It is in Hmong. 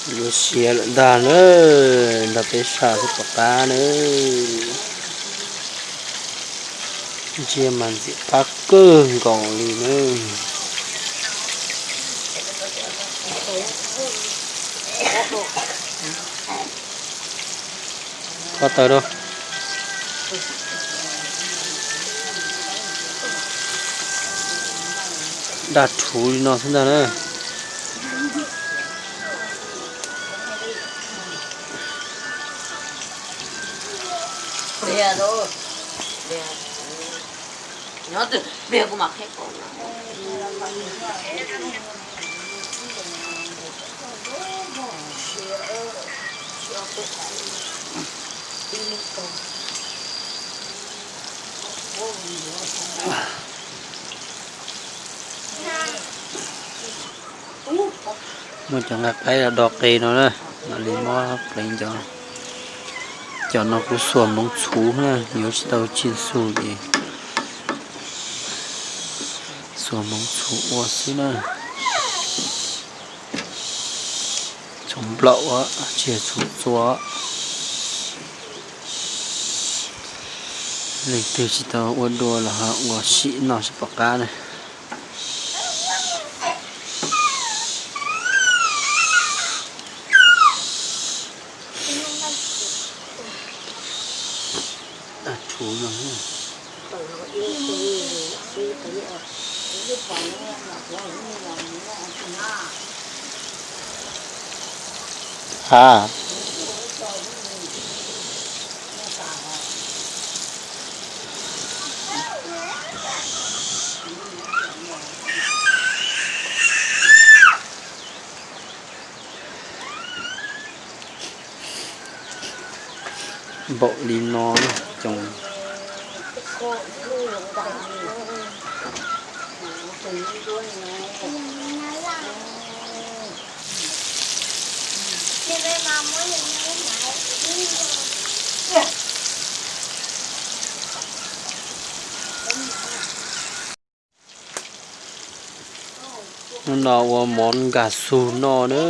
Yuav siav lawm ntag na, nrog peb saib seb puas qab na. Ntsia mas ntxim qab kawg nkaus li na. Koj taw rau. Daj rhuv li no xwb ntag na. Muab cov nqaij qaib do qe no na, mam li muab pleev cov, cov no kuv xuas hmoov txhuv na, yuav tsis tau tsij xu ces xuas hmoov txhuv ua xwb na. Txhuv nplaum tsis yog txhuv txua. Leej twg tsis tau ua dua los ho ua sim noj seb puas qab na. Ha. Npaum li no coo. Hnub no ua mov nkag xug noj na.